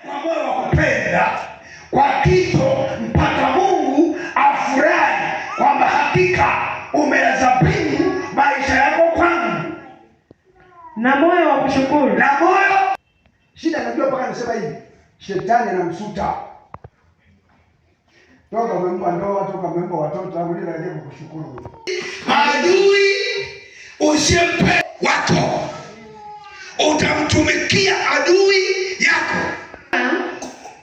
Kwa moyo wa kupenda kwa kito mpaka Mungu afurahi kwamba hakika umeyazabihu maisha yako kwangu, na moyo wa kushukuru na moyo. Shida najua mpaka anasema hivi, shetani anamsuta toka umempa ndoa, toka umempa watoto, au ndio kukushukuru. Adui usimpe wako, utamtumikia adui yako.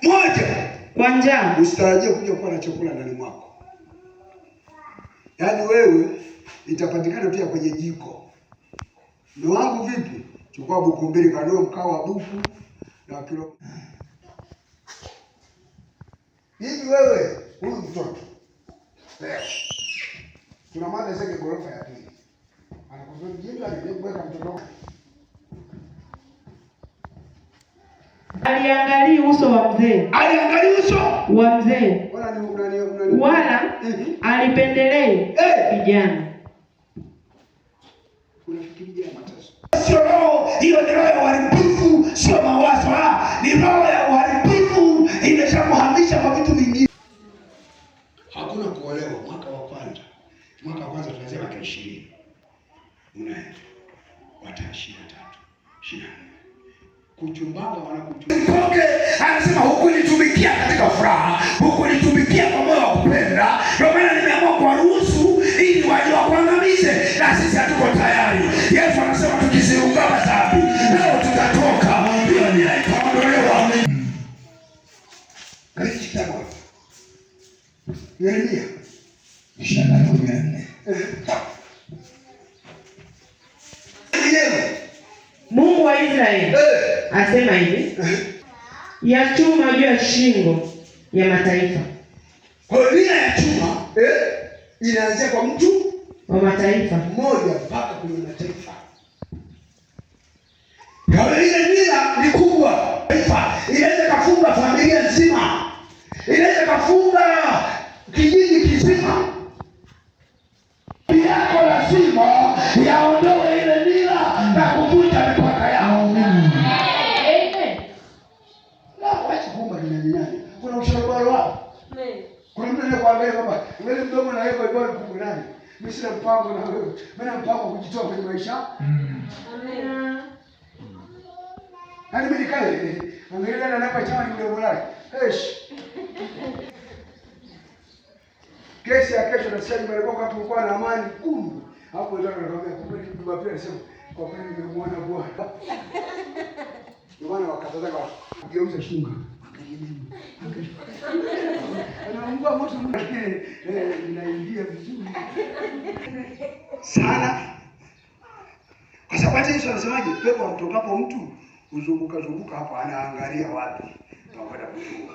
Moja, kwa njaa. Usitarajie kuja kuwa na chakula ndani mwako. Yaani wewe itapatikana tu ya kwenye jiko. Ndio wangu vipi? Chukua buku mbili, kanunue mkao wa buku na kilo. Hivi wewe huyu mtoto leo tuna mada zake gorofa ya pili. Anakuambia mjinga aliyeweka mtoto. Aliangalia uso wa mzee. Aliangalia uso wa mzee. Wala wala alipendelei kijana. Unafikiria mateso. Sio roho hiyo, ni roho ya uharibifu, sio mawazo. Ni roho ya uharibifu imeshakuhamisha kwa vitu vingine. Hakuna kuolewa mwaka wa kwanza. Mwaka wa kwanza tunaanzia mwaka 20. Unaenda wata 23, 24. Kuchumbanga wanakuchumba. Mpoke anasema hukunitumikia katika furaha, hukunitumikia kwa moyo wa kupenda. Ndio maana nimeamua kuwaruhusu ili waje wakuangamize, na sisi hatuko tayari. Yesu anasema tukiziungama dhambi leo tutatoka, hiyo nia itaondolewa. Katika kitabu Yeremia 25:14. Mungu wa Israeli asema hivi, ya chuma juu ya shingo ya mataifa. Kwa hiyo nia ya chuma inaanzia kwa mtu wa mataifa mmoja mpaka kwenye mataifa. Kwa hiyo ile nia ni kubwa. Taifa inaweza kafunga familia nzima, inaweza kafunga kijiji kizima. Yako lazima yaondoe ile nira na kuvunja mipaka yao. La, wacha kuomba ni nani nani. Kuna ushauri wao. Kuna mtu anakuambia kwamba wewe mdomo na wewe bwana mkubwa nani? Mimi sina mpango na wewe. Mimi na mpango kujitoa kwenye maisha. Amen. Yaani mimi nikae angalia na napa chama ni mdomo lake. Eish. Kesi ya kesho nasikia nyumbani kwako hapo kulikuwa na amani kumbe. Hapo ndio anakuambia kwa kweli Jumapili anasema kwa kweli nimemuona Bwana. Ndio maana wakataza kwa kugeuza shingo. Anaungua moto lakini inaingia vizuri sana. Kwa sababu Yesu anasemaje? Pepo amtokapo mtu huzunguka zunguka hapo, anaangalia wapi pakwenda kutua.